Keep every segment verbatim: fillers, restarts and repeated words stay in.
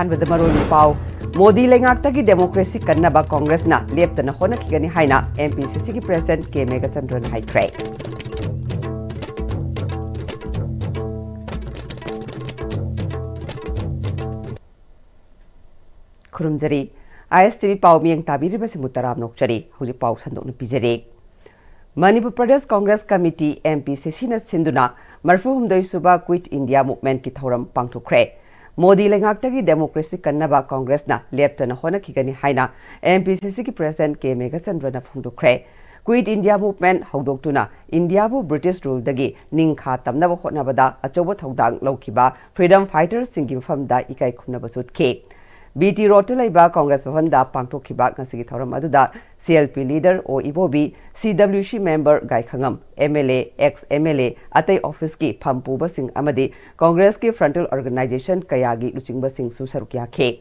ꯃꯔꯨꯑꯣꯏꯕ ꯄꯥꯎ꯫ ꯃꯣꯗꯤ ꯂꯩꯉꯥꯛꯇꯒꯤ ꯗꯦꯃꯣꯀ꯭ꯔꯦꯁꯤ ꯀꯟꯅꯕ ꯀꯣꯡꯒ꯭ꯔꯦꯁꯅ ꯂꯦꯞꯇꯅ ꯍꯣꯠꯅꯈꯤꯒꯅꯤ ꯍꯥꯏꯅ ꯑꯦꯝ ꯄꯤ ꯁꯤ ꯁꯤꯒꯤ ꯄ꯭ꯔꯦꯁꯤꯗꯦꯟꯠ ꯀꯦ ꯃꯦꯘꯆꯟꯗ꯭ꯔꯟ ꯍꯥꯏꯈ꯭ꯔꯦ꯫ ꯈꯨꯔꯨꯝꯖꯔꯤ꯫ ꯑꯥꯏ ꯑꯦꯁ ꯇꯤ ꯚꯤ ꯄꯥꯎ ꯃꯤꯠꯌꯦꯡ ꯇꯥꯕꯤꯔꯤꯕꯁꯤꯡꯕꯨ ꯇꯔꯥꯝꯅ ꯑꯣꯛꯆꯔꯤ꯫ ꯍꯧꯖꯤꯛ ꯄꯥꯎ ꯁꯟꯗꯣꯛꯅ ꯄꯤꯖꯔꯤ꯫ Manipur Pradesh Congress committee, M P C ꯁꯤꯅ ꯁꯤꯟꯗꯨꯅ ꯃꯔꯤꯐꯨ ꯍꯨꯝꯗꯣꯏ ꯁꯨꯕ ꯀ꯭ꯋꯤꯠ ꯏꯟꯗꯤꯌꯥ ꯃꯨꯚꯃꯦꯟꯠꯀꯤ ꯊꯧꯔꯝ ꯄꯥꯡꯊꯣꯛꯈ꯭ꯔꯦ꯫ ꯃꯣꯗꯤ ꯂꯩꯉꯥꯛꯇꯒꯤ ꯗꯦꯃꯣꯀ꯭ꯔꯦꯁꯤ ꯀꯟꯅꯕ ꯀꯣꯡꯒ꯭ꯔꯦꯁꯅ ꯂꯦꯞꯇꯅ ꯍꯣꯠꯅꯈꯤꯒꯅꯤ ꯍꯥꯏꯅ ꯑꯦꯝ ꯄꯤ ꯁꯤ ꯁꯤꯒꯤ ꯄ꯭ꯔꯦꯁꯤꯗꯦꯟꯠ ꯀꯦ ꯃꯦꯘꯆꯟꯗ꯭ꯔꯅ ꯐꯣꯡꯗꯣꯛꯈ꯭ꯔꯦ꯫ ꯀ꯭ꯋꯤꯠ ꯏꯟꯗꯤꯌꯥ ꯃꯨꯚꯃꯦꯟꯠ ꯍꯧꯗꯣꯛꯇꯨꯅ ꯏꯟꯗꯤꯌꯥꯕꯨ ꯕ꯭ꯔꯤꯇꯤꯁ ꯔꯨꯜꯗꯒꯤ ꯅꯤꯡꯈꯥ ꯇꯝꯅꯕ ꯍꯣꯠꯅꯕꯗ ꯑꯆꯧꯕ ꯊꯧꯗꯥꯡ ꯂꯧꯈꯤꯕ ꯐ꯭ꯔꯤꯗꯝ ꯐꯥꯏꯇꯔꯁꯤꯡꯒꯤ ꯃꯐꯝꯗ ꯏꯀꯥꯏ ꯈꯨꯝꯅꯕꯁꯨ ꯎꯠꯈꯤ꯫ ꯕꯤ ꯇꯤ ꯔꯣꯗꯇ ꯂꯩꯕ ꯀꯣꯡꯒ꯭ꯔꯦꯁ ꯚꯕꯟꯗ ꯄꯥꯡꯊꯣꯛꯈꯤꯕ ꯉꯁꯤꯒꯤ ꯊꯧꯔꯝ ꯑꯗꯨꯗ ꯁꯤ ꯑꯦꯜ ꯄꯤ ꯂꯤꯗꯔ ꯑꯣ ꯏꯕꯣꯕꯤ, C W C member Gaikhangam, M L A, ex M L A, ꯑꯇꯩ ꯑꯣꯐꯤꯁꯀꯤ ꯐꯝ ꯄꯨꯕꯁꯤꯡ ꯑꯃꯗꯤ ꯀꯣꯡꯒ꯭ꯔꯦꯁꯀꯤ ꯐ꯭ꯔꯟꯇꯜ ꯑꯣꯔꯒꯅꯥꯏꯖꯦꯁꯟ ꯀꯌꯥꯒꯤ ꯂꯨꯆꯤꯡꯕꯁꯤꯡꯁꯨ ꯁꯔꯨꯛ ꯌꯥꯈꯤ꯫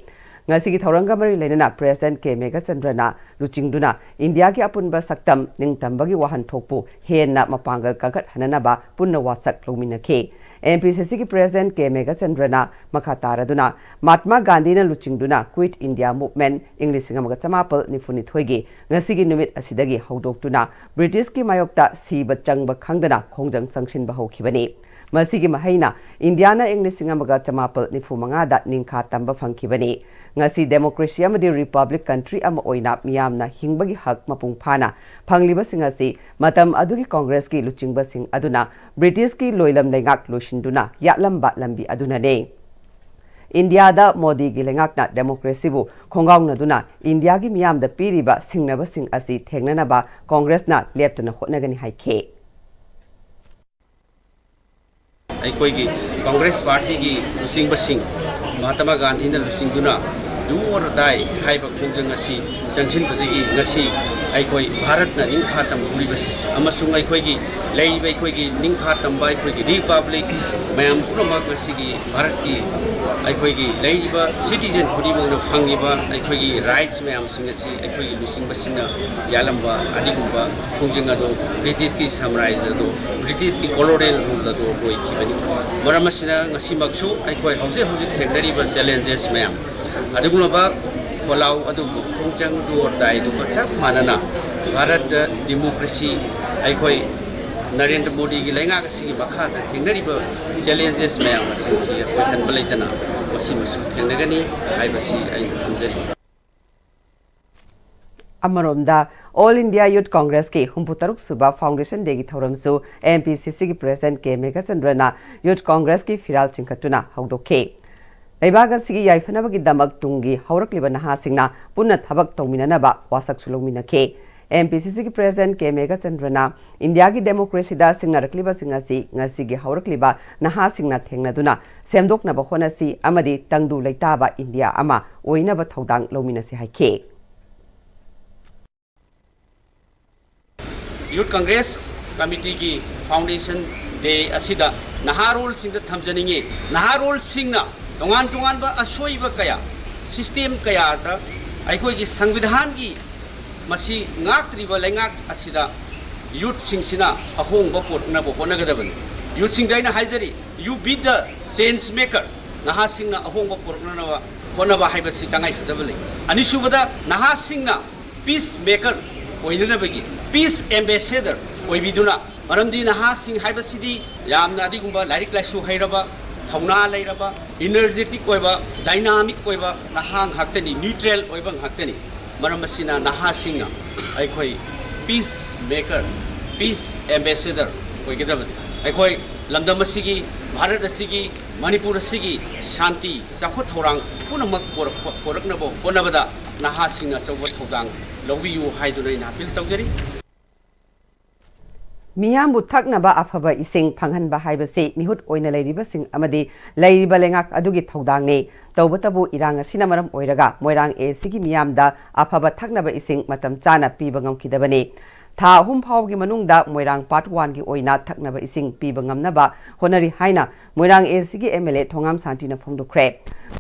ꯉꯁꯤꯒꯤ ꯊꯧꯔꯝꯒ ꯃꯔꯤ ꯂꯩꯅꯅ ꯄ꯭ꯔꯦꯁꯤꯗꯦꯟꯠ ꯀꯦ ꯃꯦꯘꯆꯟꯗ꯭ꯔꯅ ꯂꯨꯆꯤꯡꯗꯨꯅ ꯏꯟꯗꯤꯌꯥꯒꯤ ꯑꯄꯨꯟꯕ ꯁꯛꯇꯝ ꯅꯤꯡꯇꯝꯕꯒꯤ ꯋꯥꯍꯟꯊꯣꯛꯄꯨ ꯍꯦꯟꯅ ꯃꯄꯥꯡꯒꯜ ꯀꯟꯈꯠꯍꯟꯅꯅꯕ ꯄꯨꯟꯅ ꯋꯥꯁꯛ ꯂꯧꯃꯤꯟꯅꯈꯤ꯫ ꯑꯦꯝ ꯄꯤ ꯁꯤ ꯁꯤꯒꯤ ꯄ꯭ꯔꯦꯁꯤꯗꯦꯟꯠ ꯀꯦ ꯃꯦꯘꯆꯟꯗ꯭ꯔꯅ ꯃꯈꯥ ꯇꯥꯔꯗꯨꯅ ꯃꯍꯥꯠꯃꯥ ꯒꯥꯟꯙꯤꯅ ꯂꯨꯆꯤꯡꯗꯨꯅ ꯀ꯭ꯋꯤꯠ ꯏꯟꯗꯤꯌꯥ ꯃꯨꯚꯃꯦꯟꯠ ꯏꯪ ꯂꯤꯁꯤꯡ ꯑꯃꯒ ꯆꯃꯥꯄꯜ ꯅꯤꯐꯨ ꯅꯤꯊꯣꯏꯒꯤ ꯉꯁꯤꯒꯤ ꯅꯨꯃꯤꯠ ꯑꯁꯤꯗꯒꯤ ꯍꯧꯗꯣꯛꯇꯨꯅ ꯕ꯭ꯔꯤꯇꯤꯁꯀꯤ ꯃꯥꯌꯣꯛꯇ ꯁꯤꯕ ꯆꯪꯕ ꯈꯪꯗꯅ ꯈꯣꯡꯖꯪ ꯆꯪꯁꯤꯟꯕ ꯍꯧꯈꯤꯕꯅꯤ꯫ ꯃꯁꯤꯒꯤ ꯃꯍꯩꯅ ꯏꯟꯗꯤꯌꯥꯅ ꯏꯪ ꯂꯤꯁꯤꯡ ꯑꯃꯒ ꯆꯃꯥꯄꯜ ꯅꯤꯐꯨ ꯃꯉꯥꯗ ꯅꯤꯡꯈꯥ ꯇꯝꯕ ꯐꯪꯈꯤꯕꯅꯤ꯫ ꯉꯁꯤ ꯗꯦꯃꯣꯀ꯭ꯔꯦꯁꯤ ꯑꯃꯗꯤ ꯔꯤꯄꯕ꯭ꯂꯤꯛ ꯀꯟꯇ꯭ꯔꯤ ꯑꯃ ꯑꯣꯏꯅ ꯃꯤꯌꯥꯝꯅ ꯍꯤꯡꯕꯒꯤ ꯍꯛ ꯃꯄꯨꯡ ꯐꯥꯅ ꯐꯪꯂꯤꯕꯁꯤꯡ ꯑꯁꯤ ꯃꯇꯝ ꯑꯗꯨꯒꯤ ꯀꯣꯡꯒ꯭ꯔꯦꯁꯀꯤ ꯂꯨꯆꯤꯡꯕꯁꯤꯡ ꯑꯗꯨꯅ ꯕ꯭ꯔꯤꯇꯤꯁꯀꯤ ꯂꯣꯏꯂꯝ ꯂꯩꯉꯥꯛ ꯂꯣꯏꯁꯤꯟꯗꯨꯅ ꯌꯥꯠꯂꯝꯕ ꯂꯝꯕꯤ ꯑꯗꯨꯅꯅꯤ꯫ ꯏꯟꯗꯤꯌꯥꯗ ꯃꯣꯗꯤꯒꯤ ꯂꯩꯉꯥꯛꯅ ꯗꯦꯃꯣꯀ꯭ꯔꯦꯁꯤꯕꯨ ꯈꯣꯡꯒꯥꯎꯅꯗꯨꯅ ꯏꯟꯗꯤꯌꯥꯒꯤ ꯃꯤꯌꯥꯝꯗ ꯄꯤꯔꯤꯕ ꯁꯤꯡꯅꯕꯁꯤꯡ ꯑꯁꯤ ꯊꯦꯡꯅꯅꯕ ꯀꯣꯡꯒ꯭ꯔꯦꯁꯅ ꯂꯦꯞꯇꯅ ꯍꯣꯠꯅꯒꯅꯤ ꯍꯥꯏꯈꯤ꯫ ꯑꯩꯈꯣꯏꯒꯤ ꯀꯣꯡꯒ꯭ꯔꯦꯁ ꯄꯥꯔꯇꯤꯒꯤ ꯂꯨꯆꯤꯡꯕꯁꯤꯡ, ꯃꯍꯥꯇꯃꯥ ꯒꯥꯟꯙꯤꯅ ꯂꯨꯆꯤꯡꯗꯨꯅ Do or die ꯍꯥꯏꯕ ꯈꯣꯡꯖꯪ ꯑꯁꯤ ꯆꯪꯁꯤꯟꯕꯗꯒꯤ ꯉꯁꯤ ꯑꯩꯈꯣꯏ ꯚꯥꯔꯠꯅ ꯅꯤꯡꯈꯥ ꯇꯝꯍꯧꯔꯤꯕꯁꯤ ꯑꯃꯁꯨꯡ ꯑꯩꯈꯣꯏꯒꯤ ꯂꯩꯔꯤꯕ ꯑꯩꯈꯣꯏꯒꯤ ꯅꯤꯡꯈꯥ ꯇꯝꯕ ꯑꯩꯈꯣꯏꯒꯤ ꯔꯤꯄꯕ꯭ꯂꯤꯛ ꯃꯌꯥꯝ ꯄꯨꯝꯅꯃꯛ ꯉꯁꯤꯒꯤ ꯚꯥꯔꯠꯀꯤ ꯑꯩꯈꯣꯏꯒꯤ ꯂꯩꯔꯤꯕ ꯁꯤꯇꯤꯖꯦꯟ ꯈꯨꯗꯤꯡꯃꯛꯅ ꯐꯪꯉꯤꯕ ꯑꯩꯈꯣꯏꯒꯤ ꯔꯥꯏꯠꯁ ꯃꯌꯥꯝꯁꯤꯡ ꯑꯁꯤ ꯑꯩꯈꯣꯏꯒꯤ ꯂꯨꯆꯤꯡꯕꯁꯤꯡꯅ ꯌꯥꯜꯂꯝꯕ ꯑꯗꯨꯒꯨꯝꯕ ꯈꯣꯡꯖꯪ ꯑꯗꯨ ꯕ꯭ꯔꯤꯇꯤꯁꯀꯤ ꯁꯥꯝꯔꯥꯖ꯭ꯌ ꯑꯗꯨ ꯕ꯭ꯔꯤꯇꯤꯁꯀꯤ ꯀꯣꯂꯣꯅꯤꯌꯦꯜ ꯔꯨꯜ ꯑꯗꯨ ꯑꯣꯏꯈꯤꯕꯅꯤ꯫ ꯃꯔꯝ ꯑꯁꯤꯅ ꯉꯁꯤꯃꯛꯁꯨ ꯑꯩꯈꯣꯏ ꯍꯧꯖꯤꯛ ꯍꯧꯖꯤꯛ ꯊꯦꯡꯅꯔꯤꯕ ꯆꯦꯂꯦꯟꯖꯦꯁ ꯃꯌꯥꯝ ꯑꯗꯨꯒꯨꯝꯂꯕ ꯈꯣꯜꯂꯥꯎ ꯑꯗꯨꯕꯨ ꯈꯣꯡꯖꯪ do or die ꯑꯗꯨꯒ ꯆꯞ ꯃꯥꯟꯅꯅ ꯚꯥꯔꯠꯇ ꯗꯤꯃꯣꯀ꯭ꯔꯦꯁꯤ ꯑꯩꯈꯣꯏ ꯅꯔꯦꯟꯗ꯭ꯔ ꯃꯣꯗꯤꯒꯤ ꯂꯩꯉꯥꯛ ꯑꯁꯤꯒꯤ ꯃꯈꯥꯗ ꯊꯦꯡꯅꯔꯤꯕ ꯆꯦꯂꯦꯟꯖꯦꯁ ꯃꯌꯥꯝ ꯑꯁꯤꯡꯁꯤ ꯑꯣꯏꯍꯟꯕ ꯂꯩꯇꯅ ꯃꯁꯤꯃꯁꯨ ꯊꯦꯡꯅꯒꯅꯤ ꯍꯥꯏꯕꯁꯤ ꯑꯩꯅ ꯊꯝꯖꯔꯤ꯫ ꯑꯃꯔꯣꯝꯗ, All India Youth Congressꯀꯤ ꯍꯨꯝꯐꯨ ꯇꯔꯨꯛ ꯁꯨꯕ Foundation Dayꯒꯤ ꯊꯧꯔꯝꯁꯨ MPCCꯒꯤ President ꯀꯦ ꯃꯦꯘꯆꯟꯗ꯭ꯔꯅ Youth Congressꯀꯤ ꯐꯤꯔꯥꯜ ꯆꯤꯡꯈꯠꯇꯨꯅ ꯍꯧꯗꯣꯛꯈꯤ꯫ ꯂꯩꯕꯥꯛ ꯑꯁꯤꯒꯤ ꯌꯥꯏꯐꯅꯕꯒꯤꯗꯃꯛ ꯇꯨꯡꯒꯤ ꯍꯧꯔꯛꯂꯤꯕ ꯅꯍꯥꯁꯤꯡꯅ ꯄꯨꯟꯅ ꯊꯕꯛ ꯇꯧꯃꯤꯟꯅꯅꯕ ꯋꯥꯁꯛꯁꯨ ꯂꯧꯃꯤꯟꯅꯈꯤ꯫ MPCCꯒꯤ President ꯀꯦ ꯃꯦꯘꯆꯟꯗ꯭ꯔꯅ ꯏꯟꯗꯤꯌꯥꯒꯤ ꯗꯦꯃꯣꯀ꯭ꯔꯦꯁꯤꯗ ꯁꯤꯡꯅꯔꯛꯂꯤꯕꯁꯤꯡ ꯑꯁꯤ ꯉꯁꯤꯒꯤ ꯍꯧꯔꯛꯂꯤꯕ ꯅꯍꯥꯁꯤꯡꯅ ꯊꯦꯡꯅꯗꯨꯅ ꯁꯦꯝꯗꯣꯛꯅꯕ ꯍꯣꯠꯅꯁꯤ ꯑꯃꯗꯤ ꯇꯪꯗꯨ ꯂꯩꯇꯥꯕ ꯏꯟꯗꯤꯌꯥ ꯑꯃ ꯑꯣꯏꯅꯕ ꯊꯧꯗꯥꯡ ꯂꯧꯃꯤꯟꯅꯁꯤ ꯍꯥꯏꯈꯤ꯫ Youth Congress Committeeꯒꯤ Foundation Day ꯑꯁꯤꯗ ꯅꯍꯥꯔꯣꯜꯁꯤꯡꯗ ꯊꯝꯖꯅꯤꯡꯏ꯫ ꯅꯍꯥꯔꯣꯜꯁꯤꯡꯅ ꯇꯣꯉꯥꯟ ꯇꯣꯉꯥꯟꯕ ꯑꯁꯣꯏꯕ ꯀꯌꯥ, system ꯀꯌꯥꯗ ꯑꯩꯈꯣꯏꯒꯤ ꯁꯪꯕꯤꯙꯥꯟꯒꯤ ꯃꯁꯤ ꯉꯥꯛꯇ꯭ꯔꯤꯕ ꯂꯩꯉꯥꯛ ꯑꯁꯤꯗ youthꯁꯤꯡꯁꯤꯅ ꯑꯍꯣꯡꯕ ꯄꯨꯔꯛꯅꯕ ꯍꯣꯠꯅꯒꯗꯕꯅꯤ꯫ Youthꯁꯤꯡꯗ ꯑꯩꯅ ꯍꯥꯏꯖꯔꯤ, you be the change maker꯫ ꯅꯍꯥꯁꯤꯡꯅ ꯑꯍꯣꯡꯕ ꯄꯨꯔꯛꯅꯅꯕ ꯍꯣꯠꯅꯕ ꯍꯥꯏꯕꯁꯤ ꯇꯉꯥꯏꯐꯗꯕ ꯂꯩ꯫ ꯑꯅꯤꯁꯨꯕꯗ, ꯅꯍꯥꯁꯤꯡꯅ peace maker ꯑꯣꯏꯅꯅꯕꯒꯤ peace ambassador ꯑꯣꯏꯕꯤꯗꯨꯅ, ꯃꯔꯝꯗꯤ ꯅꯍꯥꯁꯤꯡ ꯍꯥꯏꯕꯁꯤꯗꯤ ꯌꯥꯝꯅ ꯑꯗꯨꯒꯨꯝꯕ ꯂꯥꯏꯔꯤꯛ ꯂꯥꯏꯁꯨ ꯍꯩꯔꯕ, ꯊꯧꯅꯥ ꯂꯩꯔꯕ, energetic ꯑꯣꯏꯕ, dynamic ꯑꯣꯏꯕ ꯅꯍꯥ ꯉꯥꯛꯇꯅꯤ, neutral ꯑꯣꯏꯕ ꯉꯥꯛꯇꯅꯤ꯫ ꯃꯔꯝ ꯑꯁꯤꯅ ꯅꯍꯥꯁꯤꯡꯅ ꯑꯩꯈꯣꯏ peace maker, peace ambassador ꯑꯣꯏꯒꯗꯕꯅꯤ꯫ ꯑꯩꯈꯣꯏ ꯂꯝꯗꯝ ꯑꯁꯤꯒꯤ, ꯚꯥꯔꯠ ꯑꯁꯤꯒꯤ, ꯃꯅꯤꯄꯨꯔ ꯑꯁꯤꯒꯤ ꯁꯥꯟꯇꯤ, ꯆꯥꯎꯈꯠ ꯊꯧꯔꯥꯡ ꯄꯨꯝꯅꯃꯛ ꯄꯣꯔꯛꯄ, ꯄꯣꯔꯛꯅꯕ ꯍꯣꯠꯅꯕꯗ ꯅꯍꯥꯁꯤꯡꯅ ꯑꯆꯧꯕ ꯊꯧꯗꯥꯡ ꯂꯧꯕꯤꯌꯨ ꯍꯥꯏꯗꯨꯅ ꯑꯩꯅ appeal ꯇꯧꯖꯔꯤ꯫ ꯃꯤꯌꯥꯝꯕꯨ ꯊꯛꯅꯕ ꯑꯐꯕ ꯏꯁꯤꯡ ꯐꯪꯍꯟꯕ ꯍꯥꯏꯕꯁꯤ ꯃꯤꯍꯨꯠ ꯑꯣꯏꯅ ꯂꯩꯔꯤꯕꯁꯤꯡ ꯑꯃꯗꯤ ꯂꯩꯔꯤꯕ ꯂꯩꯉꯥꯛ ꯑꯗꯨꯒꯤ ꯊꯧꯗꯥꯡꯅꯤ꯫ ꯇꯧꯕꯇꯕꯨ ꯏꯔꯥꯡ ꯑꯁꯤꯅ ꯃꯔꯝ ꯑꯣꯏꯔꯒ ꯃꯣꯏꯔꯥꯡ ꯑꯦ ꯁꯤꯒꯤ ꯃꯤꯌꯥꯝꯗ ꯑꯐꯕ ꯊꯛꯅꯕ ꯏꯁꯤꯡ ꯃꯇꯝ ꯆꯥꯅ ꯄꯤꯕ ꯉꯝꯈꯤꯗꯕꯅꯤ꯫ ꯊꯥ ꯑꯍꯨꯝ ꯐꯥꯎꯕꯒꯤ ꯃꯅꯨꯡꯗ ꯃꯣꯏꯔꯥꯡ ꯄꯥꯔꯠ ꯋꯥꯟꯒꯤ ꯑꯣꯏꯅ ꯊꯛꯅꯕ ꯏꯁꯤꯡ ꯄꯤꯕ ꯉꯝꯅꯕ ꯍꯣꯠꯅꯔꯤ ꯍꯥꯏꯅ ꯃꯣꯏꯔꯥꯡ ꯑꯦ ꯁꯤꯒꯤ ꯑꯦꯝ ꯑꯦꯜ ꯑꯦ ꯊꯣꯉꯥꯝ ꯁꯥꯟꯇꯤꯅ ꯐꯣꯡꯗꯣꯛꯈ꯭ꯔꯦ꯫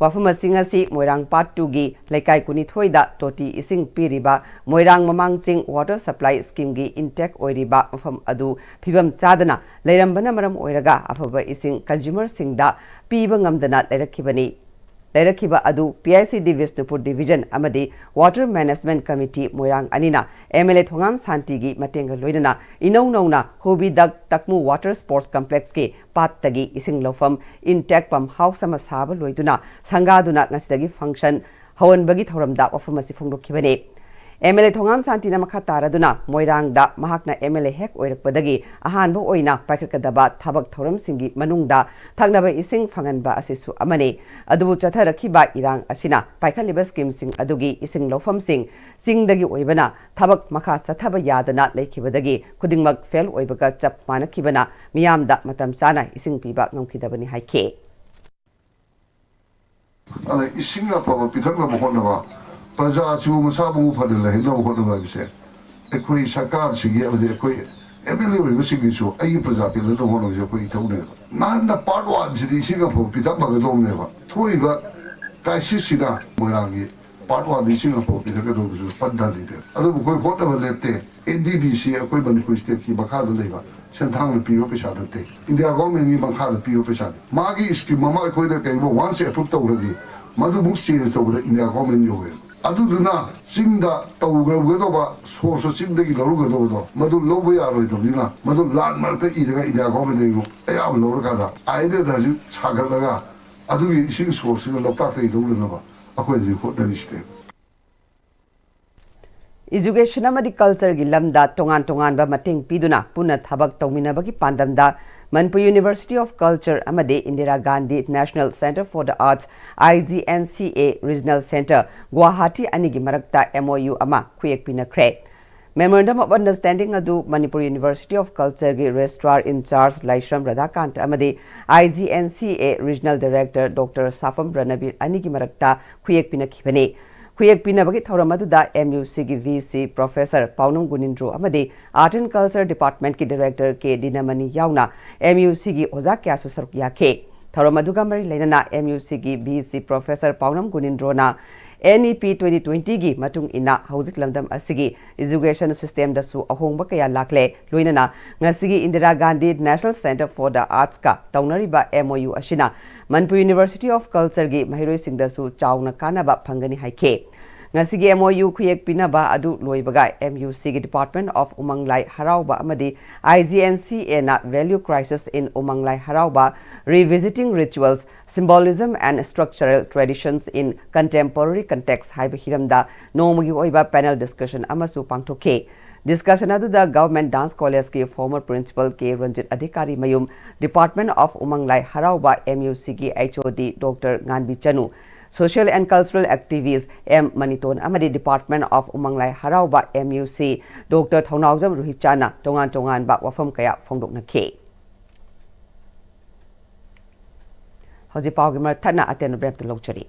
ꯋꯥꯐꯝꯁꯤꯡ ꯑꯁꯤ ꯃꯣꯏꯔꯥꯡ ꯄꯥꯔꯠ ꯇꯨꯒꯤ ꯂꯩꯀꯥꯏ ꯀꯨꯟꯅꯤꯊꯣꯏꯗ ꯇꯣꯇꯤ ꯏꯁꯤꯡ ꯄꯤꯔꯤꯕ ꯃꯣꯏꯔꯥꯡ ꯃꯃꯥꯡ ꯆꯤꯡ ꯋꯥꯇꯔ ꯁꯄ꯭ꯂꯥꯏ ꯁ꯭ꯀꯤꯝꯒꯤ ꯏꯟꯇꯦꯛ ꯑꯣꯏꯔꯤꯕ ꯃꯐꯝ ꯑꯗꯨ ꯐꯤꯕꯝ ꯆꯥꯗꯅ ꯂꯩꯔꯝꯕꯅ ꯃꯔꯝ ꯑꯣꯏꯔꯒ ꯑꯐꯕ ꯏꯁꯤꯡ ꯀꯟꯖꯨꯃꯔꯁꯤꯡꯗ ꯄꯤꯕ ꯉꯝꯗꯅ ꯂꯩꯔꯛꯈꯤꯕꯅꯤ꯫ ꯂꯩꯔꯛꯈꯤꯕ ꯑꯗꯨ P I C D Bishnupur division ꯑꯃꯗꯤ ꯋꯥꯇꯔ ꯃꯦꯅꯦꯖꯃꯦꯟꯠ ꯀꯃꯤꯇꯤ ꯃꯣꯏꯔꯥꯡ ꯑꯅꯤꯅ ꯑꯦꯝ ꯑꯦꯜ ꯑꯦ ꯊꯣꯉꯥꯝ ꯁꯥꯟꯇꯤꯒꯤ ꯃꯇꯦꯡꯒ ꯂꯣꯏꯅꯅ ꯏꯅꯧ ꯅꯧꯅ ꯍꯣꯕꯤꯗꯛ ꯇꯛꯃꯨ ꯋꯥꯇꯔ ꯁ꯭ꯄꯣꯔꯠꯁ ꯀꯝꯄ꯭ꯂꯦꯛꯁꯀꯤ ꯄꯥꯠꯇꯒꯤ ꯏꯁꯤꯡ ꯂꯧꯐꯝ ꯏꯟꯇꯦꯛ ꯄꯝ ꯍꯥꯎꯁ ꯑꯃ ꯁꯥꯕ ꯂꯣꯏꯗꯨꯅ ꯁꯪꯒꯥꯗꯨꯅ ꯉꯁꯤꯗꯒꯤ ꯐꯪꯁꯟ ꯍꯧꯍꯟꯕꯒꯤ ꯊꯧꯔꯝꯗ ꯋꯥꯐꯝ ꯑꯁꯤ ꯐꯣꯡꯗꯣꯛꯈꯤꯕꯅꯤ꯫ ꯑꯦꯝ ꯑꯦꯜ ꯑꯦ ꯊꯣꯉꯥꯝ ꯁꯥꯟꯇꯤꯅ ꯃꯈꯥ ꯇꯥꯔꯗꯨꯅ ꯃꯣꯏꯔꯥꯡꯗ ꯃꯍꯥꯛꯅ ꯑꯦꯝ ꯑꯦꯜ ꯑꯦ ꯍꯦꯛ ꯑꯣꯏꯔꯛꯄꯗꯒꯤ ꯑꯍꯥꯟꯕ ꯑꯣꯏꯅ ꯄꯥꯏꯈꯠꯀꯗꯕ ꯊꯕꯛ ꯊꯧꯔꯝꯁꯤꯡꯒꯤ ꯃꯅꯨꯡꯗ ꯊꯛꯅꯕ ꯏꯁꯤꯡ ꯐꯪꯍꯟꯕ ꯑꯁꯤꯁꯨ ꯑꯃꯅꯤ꯫ ꯑꯗꯨꯕꯨ ꯆꯠꯊꯔꯛꯈꯤꯕ ꯏꯔꯥꯡ ꯑꯁꯤꯅ ꯄꯥꯏꯈꯠꯂꯤꯕ ꯁ꯭ꯀꯤꯝꯁꯤꯡ ꯑꯗꯨꯒꯤ ꯏꯁꯤꯡ ꯂꯧꯐꯝꯁꯤꯡ ꯆꯤꯡꯗꯒꯤ ꯑꯣꯏꯕꯅ ꯊꯕꯛ ꯃꯈꯥ ꯆꯠꯊꯕ ꯌꯥꯗꯅ ꯂꯩꯈꯤꯕꯗꯒꯤ ꯈꯨꯗꯤꯡꯃꯛ ꯐꯦꯜ ꯑꯣꯏꯕꯒ ꯆꯞ ꯃꯥꯟꯅꯈꯤꯕꯅ ꯃꯤꯌꯥꯝꯗ ꯃꯇꯝ ꯆꯥꯅ ꯏꯁꯤꯡ ꯄꯤꯕ ꯉꯝꯈꯤꯗꯕꯅꯤ ꯍꯥꯏꯈꯤ꯫ ꯑꯗ ꯏꯁꯤꯡ ꯑꯐꯕ ꯄꯤꯊꯛꯅꯕ ꯍꯣꯠꯅꯕ, ꯄ꯭ꯔꯖꯥꯁꯤꯕꯨ ꯃꯁꯥ ꯃꯎ ꯐꯅ ꯂꯩꯍꯟꯅꯕ ꯍꯣꯠꯅꯕ ꯍꯥꯏꯕꯁꯦ ꯑꯩꯈꯣꯏ ꯁꯔꯀꯥꯔꯁꯤꯒꯤ ꯑꯃꯗꯤ ꯑꯩꯈꯣꯏ ꯑꯦꯝ ꯑꯦꯜ ꯑꯦ ꯑꯣꯏꯕꯁꯤꯡꯒꯤꯁꯨ ꯑꯩꯒꯤ ꯄ꯭ꯔꯖꯥ ꯄꯦꯟꯅꯗꯕ ꯍꯣꯠꯅꯕꯁꯦ ꯑꯩꯈꯣꯏ ꯏꯊꯧꯅꯦꯕ꯫ ꯅꯍꯥꯟꯅ ꯄꯥꯔꯠ ꯋꯥꯟꯁꯤꯗꯤ ꯏꯁꯤꯡ ꯑꯐꯕ ꯄꯤꯊꯛꯄꯒꯗꯧꯕꯅꯦꯕ꯫ ꯊꯣꯛꯏꯕ ꯀ꯭ꯔꯥꯏꯁꯤꯁꯁꯤꯅ ꯃꯣꯏꯔꯥꯡꯒꯤ ꯄꯥꯔꯠ ꯋꯥꯟꯗ ꯏꯁꯤꯡ ꯑꯐꯕ ꯄꯤꯊꯛꯀꯗꯧꯕꯁꯨ ꯄꯟꯊꯅꯤꯡꯗꯦ꯫ ꯑꯗꯨꯕꯨ ꯑꯩꯈꯣꯏ ꯍꯣꯠꯅꯕ ꯂꯦꯞꯇꯦ꯫ ꯑꯦꯟ ꯗꯤ ꯕꯤ ꯁꯤ ꯑꯩꯈꯣꯏ ꯃꯅꯤꯄꯨꯔ ꯁ꯭ꯇꯦꯠꯀꯤ ꯃꯈꯥꯗ ꯂꯩꯕ ꯁꯦꯟꯊꯥꯡꯅ ꯄꯤꯕ ꯄꯩꯁꯥ ꯅꯠꯇꯦ, ꯏꯟꯗꯤꯌꯥ ꯒꯣꯔꯃꯦꯟꯒꯤ ꯃꯈꯥꯗ ꯄꯤꯕ ꯄꯩꯁꯥꯅꯤ꯫ ꯃꯥꯒꯤ ꯁ꯭ꯀꯤꯝ ꯑꯃ ꯑꯩꯈꯣꯏꯅ ꯀꯩꯒꯨꯝꯕ ꯋꯥꯟꯁ ꯑꯦꯄ꯭ꯔꯨꯞ ꯇꯧꯈ꯭ꯔꯗꯤ ꯃꯗꯨꯃꯨꯛ ꯆꯦꯟꯖ ꯇꯧꯕꯗ ꯏꯟꯗꯤꯌꯥ ꯒꯣꯔꯃꯦꯟ ꯌꯧꯋꯦ꯫ ꯑꯗꯨꯗꯨꯅ ꯆꯤꯡꯗ ꯇꯧꯒꯗꯧꯕ ꯁꯣꯔꯁꯇꯣ ꯆꯤꯡꯗꯒꯤ ꯂꯧꯔꯨꯒꯗꯧꯕꯗꯣ ꯃꯗꯨ ꯂꯧꯕ ꯌꯥꯔꯣꯏꯗꯕꯅꯤꯅ ꯃꯗꯨ ꯂꯥꯟ ꯃꯔꯛꯇ ꯏꯔꯒ ꯏꯟꯗꯤꯌꯥ ꯒꯣꯔꯃꯦꯟꯗꯒꯤ ꯑꯃꯨꯛ ꯑꯌꯥꯝꯕ ꯂꯧꯔꯀꯥꯟꯗ ꯑꯥꯏ ꯑꯦꯟ ꯑꯦꯜꯗ ꯍꯧꯖꯤꯛ ꯁꯥꯒꯠꯂꯒ ꯑꯗꯨꯒꯤ ꯏꯁꯤꯡ ꯁꯣꯔꯁꯁꯤꯅ ꯂꯣꯛꯇꯥꯛꯇꯒꯤ ꯂꯧꯅꯅꯕ ꯑꯩꯈꯣꯏ ꯍꯧꯖꯤꯛ ꯍꯣꯠꯅꯔꯤꯁꯤꯅꯦ꯫ ꯏꯖꯨꯀꯦꯁꯟ ꯑꯃꯗꯤ ꯀꯜꯆꯔꯒꯤ ꯂꯝꯗ ꯇꯣꯉꯥꯟ ꯇꯣꯉꯥꯟꯕ ꯃꯇꯦꯡ ꯄꯤꯗꯨꯅ ꯄꯨꯟꯅ ꯊꯕꯛ ꯇꯧꯃꯤꯟꯅꯕꯒꯤ ꯄꯥꯟꯗꯝꯗ ꯃꯅꯤꯄꯨꯔ ꯌꯨꯅꯤꯚꯔꯁꯤꯇꯤ ꯑꯣꯐ ꯀꯜꯆꯔ ꯑꯃꯗꯤ Indira Gandhi national centre for the arts, I G N C A, regional centre Guwahati ꯑꯅꯤꯒꯤ ꯃꯔꯛꯇ ꯑꯦꯝ ꯑꯣ ꯌꯨ ꯑꯃ ꯈꯨꯌꯦꯛ ꯄꯤꯅꯈ꯭ꯔꯦ꯫ Memorandum of Understanding ꯑꯗꯨ Manipur University of Culture ꯒꯤ Registrar in Charge ꯂꯥꯏꯁ꯭ꯔꯝ ꯔꯥꯙꯥꯀꯥꯟꯇ ꯑꯃꯗꯤ I G N C A Regional Director Doctor ꯁꯥꯐꯝ ꯔꯅꯕꯤꯔ ꯑꯅꯤꯒꯤ ꯃꯔꯛꯇ ꯈꯨꯌꯦꯛ ꯄꯤꯅꯈꯤꯕꯅꯤ꯫ ꯈꯨꯌꯦꯛ ꯄꯤꯅꯕꯒꯤ ꯊꯧꯔꯝ ꯑꯗꯨꯗ M U C ꯒꯤ V C Professor ꯄꯥꯎꯅꯝ ꯒꯨꯅꯤꯟꯗ꯭ꯔꯣ ꯑꯃꯗꯤ Art and Culture Department ꯀꯤ Director ꯀꯦ ꯗꯤꯅꯃꯅꯤ ꯌꯥꯎꯅ M U C ꯒꯤ ꯑꯣꯖꯥ ꯀꯌꯥꯁꯨ ꯁꯔꯨꯛ ꯌꯥꯈꯤ꯫ ꯊꯧꯔꯝ ꯑꯗꯨꯒ ꯃꯔꯤ ꯂꯩꯅꯅ M U C ꯒꯤ V C Professor ꯄꯥꯎꯅꯝ ꯒꯨꯅꯤꯟꯗ꯭ꯔꯣꯅ N E P twenty twenty ꯒꯤ ꯃꯇꯨꯡ ꯏꯟꯅ ꯍꯧꯖꯤꯛ ꯂꯝꯗꯝ ꯑꯁꯤꯒꯤ education system ꯗꯁꯨ ꯑꯍꯣꯡꯕ ꯀꯌꯥ ꯂꯥꯛꯂꯦ, ꯂꯣꯏꯅꯅ ꯉꯁꯤꯒꯤ Indira Gandhi National Centre for the Arts ꯀ ꯇꯧꯅꯔꯤꯕ M O U ꯑꯁꯤꯅ Manipur University of Culture ꯒꯤ ꯃꯍꯩꯔꯣꯏꯁꯤꯡꯗꯁꯨ ꯆꯥꯎꯅ ꯀꯥꯟꯅꯕ ꯐꯪꯒꯅꯤ ꯍꯥꯏꯈꯤ꯫ ꯉꯁꯤꯒꯤ M O U ꯈꯨꯌꯦꯛ ꯄꯤꯅꯕ ꯑꯗꯨ ꯂꯣꯏꯕꯒ M U C ꯒꯤ Department of ꯎꯃꯪ ꯂꯥꯏ ꯍꯔꯥꯎꯕ ꯑꯃꯗꯤ I G N C A ꯅ Value Crisis in ꯎꯃꯪ ꯂꯥꯏ ꯍꯔꯥꯎꯕ, Revisiting Rituals, Symbolism and Structural Traditions in Contemporary Context ꯍꯥꯏꯕ ꯍꯤꯔꯝꯗ ꯅꯣꯡꯃꯒꯤ ꯑꯣꯏꯕ panel discussion ꯑꯃꯁꯨ ꯄꯥꯡꯊꯣꯛꯈꯤ꯫ Discussion ꯑꯗꯨꯗ Government Dance College ꯀꯤ former Principal ꯀꯦ ꯔꯟꯖꯤꯠ ꯑꯙꯤꯀꯥꯔꯤ ꯃꯌꯨꯝ, Department of ꯎꯃꯪ ꯂꯥꯏ ꯍꯔꯥꯎꯕ M U C ꯒꯤ H O D Doctor ꯉꯥꯟꯕꯤ Chanu, Social and Cultural Activist M ꯃꯅꯤꯇꯣꯟ ꯑꯃꯗꯤ Department of ꯎꯃꯪ ꯂꯥꯏ ꯍꯔꯥꯎꯕ M U C Doctor ꯊꯧꯅꯥꯎꯖꯝ ꯔꯨꯍꯤꯆꯥꯟꯅ ꯇꯣꯉꯥꯟ ꯇꯣꯉꯥꯟꯕ ꯋꯥꯐꯝ ꯀꯌꯥ ꯐꯣꯡꯗꯣꯛꯅꯈꯤ꯫ ꯍꯧꯖꯤꯛ ꯄꯥꯎꯒꯤ ꯃꯔꯛ ꯊꯠꯅ ꯑꯇꯦꯟꯕ break ꯇ ꯂꯧꯖꯔꯤ꯫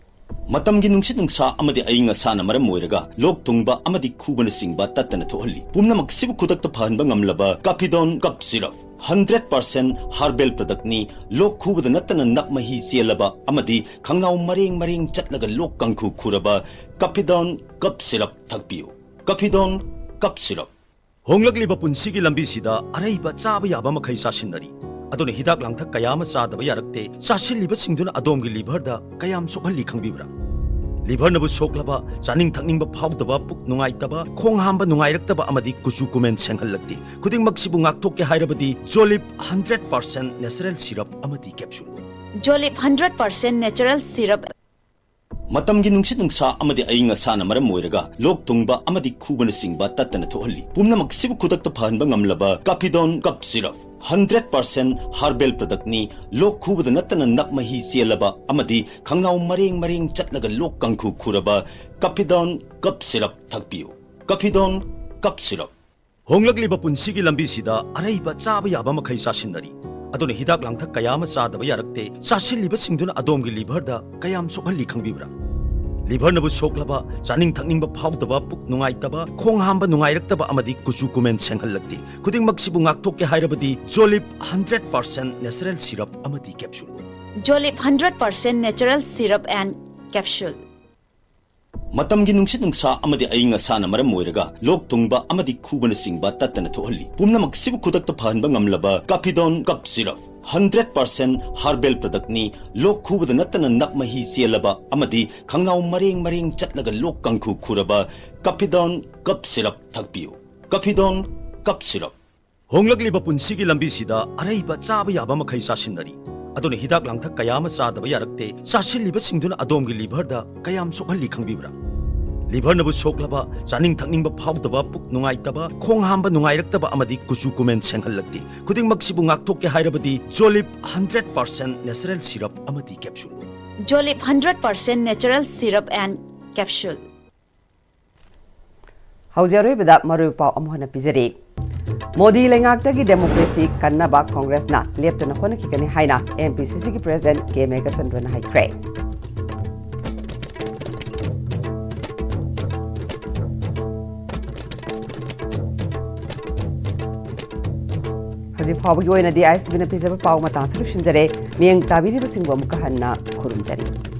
ꯃꯇꯝꯒꯤ ꯅꯨꯡꯁꯤꯠ ꯅꯨꯡꯁꯥ ꯑꯃꯗꯤ ꯑꯏꯪ ꯑꯁꯥꯅ ꯃꯔꯝ ꯑꯣꯏꯔꯒ ꯂꯣꯛ ꯊꯨꯡꯕ ꯑꯃꯗꯤ ꯈꯨꯕꯅꯆꯤꯡꯕ ꯇꯠꯇꯅ ꯊꯣꯛꯍꯜꯂꯤ꯫ ꯄꯨꯝꯅꯃꯛꯁꯤꯕꯨ ꯈꯨꯗꯛꯇ ꯐꯍꯟꯕ ꯉꯝꯂꯕ Caphidone Cough Syrup, hundred percent herbal product ꯅꯤ꯫ ꯂꯣꯛ ꯈꯨꯕꯗ ꯅꯠꯇꯅ ꯅꯞ ꯃꯍꯤ ꯆꯦꯜꯂꯕ ꯑꯃꯗꯤ ꯈꯪꯅꯥꯎ ꯃꯔꯦꯡ ꯃꯔꯦꯡ ꯆꯠꯂꯒ ꯂꯣꯛ ꯀꯥꯡꯈꯨ ꯈꯨꯔꯕ Caphidone Cough Syrup ꯊꯛꯄꯤꯌꯨ꯫ Caphidone Cough Syrup꯫ ꯍꯣꯡꯂꯛꯂꯤꯕ ꯄꯨꯟꯁꯤꯒꯤ ꯂꯝꯕꯤꯁꯤꯗ ꯑꯔꯩꯕ ꯆꯥꯕ ꯌꯥꯕ ꯃꯈꯩ ꯆꯥꯁꯤꯟꯅꯔꯤ꯫ ꯑꯗꯨꯅ ꯍꯤꯗꯥꯛ ꯂꯥꯡꯊꯛ ꯀꯌꯥ ꯑꯃ ꯆꯥꯗꯕ ꯌꯥꯔꯛꯇꯦ꯫ ꯆꯥꯁꯤꯜꯂꯤꯕꯁꯤꯡꯗꯨꯅ ꯑꯗꯣꯝꯒꯤ liver ꯗ ꯀꯌꯥꯝ ꯁꯣꯛꯍꯜꯂꯤ ꯈꯪꯕꯤꯕ꯭ꯔꯥ? Liver ꯅꯕꯨ ꯁꯣꯛꯂꯕ, ꯆꯥꯅꯤꯡ ꯊꯛꯅꯤꯡꯕ ꯐꯥꯎꯗꯕ, ꯄꯨꯛ ꯅꯨꯡꯉꯥꯏꯇꯕ, ꯈꯣꯡ ꯍꯥꯝꯕ ꯅꯨꯡꯉꯥꯏꯔꯛꯇꯕ ꯑꯃꯗꯤ ꯀꯨꯆꯨ ꯀꯨꯃꯦꯟ ꯁꯦꯡꯍꯜꯂꯛꯇꯦ꯫ ꯈꯨꯗꯤꯡꯃꯛꯁꯤꯕꯨ ꯉꯥꯛꯊꯣꯛꯀꯦ ꯍꯥꯏꯔꯕꯗꯤ Jolib hundred percent natural syrup ꯑꯃꯗꯤ capsule꯫ Jolib hundred percent natural syrup꯫ ꯃꯇꯝꯒꯤ ꯅꯨꯡꯁꯤꯠ ꯅꯨꯡꯁꯥ ꯑꯃꯗꯤ ꯑꯏꯪ ꯑꯁꯥꯅ ꯃꯔꯝ ꯑꯣꯏꯔꯒ ꯂꯣꯛ ꯊꯨꯡꯕ ꯑꯃꯗꯤ ꯈꯨꯕꯅꯆꯤꯡꯕ ꯇꯠꯇꯅ ꯊꯣꯛꯍꯜꯂꯤ꯫ ꯄꯨꯝꯅꯃꯛꯁꯤꯕꯨ ꯈꯨꯗꯛꯇ ꯐꯍꯟꯕ ꯉꯝꯂꯕ Caphidone Cough Syrup, hundred percent herbal product ꯅꯤ꯫ ꯂꯣꯛ ꯈꯨꯕꯗ ꯅꯠꯇꯅ ꯅꯞ ꯃꯍꯤ ꯆꯦꯜꯂꯕ ꯑꯃꯗꯤ ꯈꯪꯅꯥꯎ ꯃꯔꯦꯡ ꯃꯔꯦꯡ ꯆꯠꯂꯒ ꯂꯣꯛ ꯀꯥꯡꯈꯨ ꯈꯨꯔꯕ Caphidone Cough Syrup ꯊꯛꯄꯤꯌꯨ꯫ Caphidone Cup Syrup. ꯍꯣꯡꯂꯛꯂꯤꯕ ꯄꯨꯟꯁꯤꯒꯤ ꯂꯝꯕꯤꯁꯤꯗ ꯑꯔꯩꯕ ꯆꯥꯕ ꯌꯥꯕ ꯃꯈꯩ ꯆꯥꯁꯤꯟꯅꯔꯤ꯫ ꯑꯗꯨꯅ ꯍꯤꯗꯥꯛ ꯂꯥꯡꯊꯛ ꯀꯌꯥ ꯑꯃ ꯆꯥꯗꯕ ꯌꯥꯔꯛꯇꯦ꯫ ꯆꯥꯁꯤꯜꯂꯤꯕꯁꯤꯡꯗꯨꯅ ꯑꯗꯣꯝꯒꯤ liverꯗ ꯀꯌꯥꯝ ꯁꯣꯛꯍꯜꯂꯤ ꯈꯪꯕꯤꯕ꯭ꯔꯥ? Liverꯅꯕꯨ ꯁꯣꯛꯂꯕ, ꯆꯥꯅꯤꯡ ꯊꯛꯅꯤꯡꯕ ꯐꯥꯎꯗꯕ, ꯄꯨꯛ ꯅꯨꯡꯉꯥꯏꯇꯕ, ꯈꯣꯡ ꯍꯥꯝꯕ ꯅꯨꯡꯉꯥꯏꯔꯛꯇꯕ ꯑꯃꯗꯤ ꯀꯨꯆꯨ ꯀꯨꯃꯦꯟ ꯁꯦꯡꯍꯜꯂꯛꯇꯦ꯫ ꯈꯨꯗꯤꯡꯃꯛꯁꯤꯕꯨ ꯉꯥꯛꯊꯣꯛꯀꯦ ꯍꯥꯏꯔꯕꯗꯤ Jolib hundred percent natural syrup ꯑꯃꯗꯤ capsule꯫ Jolib hundred percent natural syrup and capsule꯫ ꯃꯇꯝꯒꯤ ꯅꯨꯡꯁꯤꯠ ꯅꯨꯡꯁꯥ ꯑꯃꯗꯤ ꯑꯏꯪ ꯑꯁꯥꯅ ꯃꯔꯝ ꯑꯣꯏꯔꯒ ꯂꯣꯛ ꯊꯨꯡꯕ ꯑꯃꯗꯤ ꯈꯨꯕꯅꯆꯤꯡꯕ ꯇꯠꯇꯅ ꯊꯣꯛꯍꯜꯂꯤ꯫ ꯄꯨꯝꯅꯃꯛꯁꯤꯕꯨ ꯈꯨꯗꯛꯇ ꯐꯍꯟꯕ ꯉꯝꯂꯕ Capidon Cup Syrup꯫ Hundred percent herbal productꯅꯤ꯫ ꯂꯣꯛ ꯈꯨꯕꯗ ꯅꯠꯇꯅ ꯅꯞ ꯃꯍꯤ ꯆꯦꯜꯂꯕ ꯑꯃꯗꯤ ꯈꯪꯅꯥꯎ ꯃꯔꯦꯡ ꯃꯔꯦꯡ ꯆꯠꯂꯒ ꯂꯣꯛ ꯀꯥꯡꯈꯨ ꯈꯨꯔꯕ Capidon Cup Syrup ꯊꯛꯄꯤꯌꯨ꯫ Capidon Cup Syrup꯫ ꯍꯣꯡꯂꯛꯂꯤꯕ ꯄꯨꯟꯁꯤꯒꯤ ꯂꯝꯕꯤꯁꯤꯗ ꯑꯔꯩꯕ ꯆꯥꯕ ꯌꯥꯕ ꯃꯈꯩ ꯆꯥꯁꯤꯟꯅꯔꯤ꯫ ꯑꯗꯨꯅ ꯍꯤꯗꯥꯛ ꯂꯥꯡꯊꯛ ꯀꯌꯥ ꯑꯃ ꯆꯥꯗꯕ ꯌꯥꯔꯛꯇꯦ꯫ ꯆꯥꯁꯤꯜꯂꯤꯕꯁꯤꯡꯗꯨꯅ ꯑꯗꯣꯝꯒꯤ liverꯗ ꯀꯌꯥꯝ ꯁꯣꯛꯍꯜꯂꯤ ꯈꯪꯕꯤꯕ꯭ꯔꯥ? Liverꯅꯕꯨ ꯁꯣꯛꯂꯕ, ꯆꯥꯅꯤꯡ ꯊꯛꯅꯤꯡꯕ ꯐꯥꯎꯗꯕ, ꯄꯨꯛ ꯅꯨꯡꯉꯥꯏꯇꯕ, ꯈꯣꯡ ꯍꯥꯝꯕ ꯅꯨꯡꯉꯥꯏꯔꯛꯇꯕ ꯑꯃꯗꯤ ꯀꯨꯆꯨ ꯀꯨꯃꯦꯟ ꯁꯦꯡꯍꯜꯂꯛꯇꯦ꯫ ꯈꯨꯗꯤꯡꯃꯛꯁꯤꯕꯨ ꯉꯥꯛꯊꯣꯛꯀꯦ ꯍꯥꯏꯔꯕꯗꯤ Jolib hundred percent natural syrup ꯑꯃꯗꯤ capsule꯫ Jolib hundred percent natural syrup and capsule꯫ ꯍꯧꯖꯤꯛ ꯑꯔꯣꯏꯕꯗ ꯃꯔꯨꯑꯣꯏꯕ ꯄꯥꯎ ꯑꯃꯨꯛ ꯍꯟꯅ ꯄꯤꯖꯔꯤ꯫ ꯃꯣꯗꯤ ꯂꯩꯉꯥꯛꯇꯒꯤ democracy ꯀꯟꯅꯕ ꯀꯣꯡꯒ꯭ꯔꯦꯁꯅ ꯂꯦꯞꯇꯅ ꯍꯣꯠꯅꯈꯤꯒꯅꯤ ꯍꯥꯏꯅ MPCCꯒꯤ president ꯀꯦ ꯃꯦꯘꯆꯟꯗ꯭ꯔꯅ ꯍꯥꯏꯈ꯭ꯔꯦ꯫ ꯍꯧꯖꯤꯛ ꯐꯥꯎꯕꯒꯤ ꯑꯣꯏꯅꯗꯤ ISTVꯅ ꯄꯤꯖꯕ ꯄꯥꯎ ꯃꯇꯥꯡꯁꯤ ꯂꯣꯏꯁꯤꯟꯖꯔꯦ꯫ ꯃꯤꯠꯌꯦꯡ ꯇꯥꯕꯤꯔꯤꯕꯁꯤꯡꯕꯨ ꯑꯃꯨꯛꯀ ꯍꯟꯅ ꯈꯨꯔꯨꯝꯖꯔꯤ꯫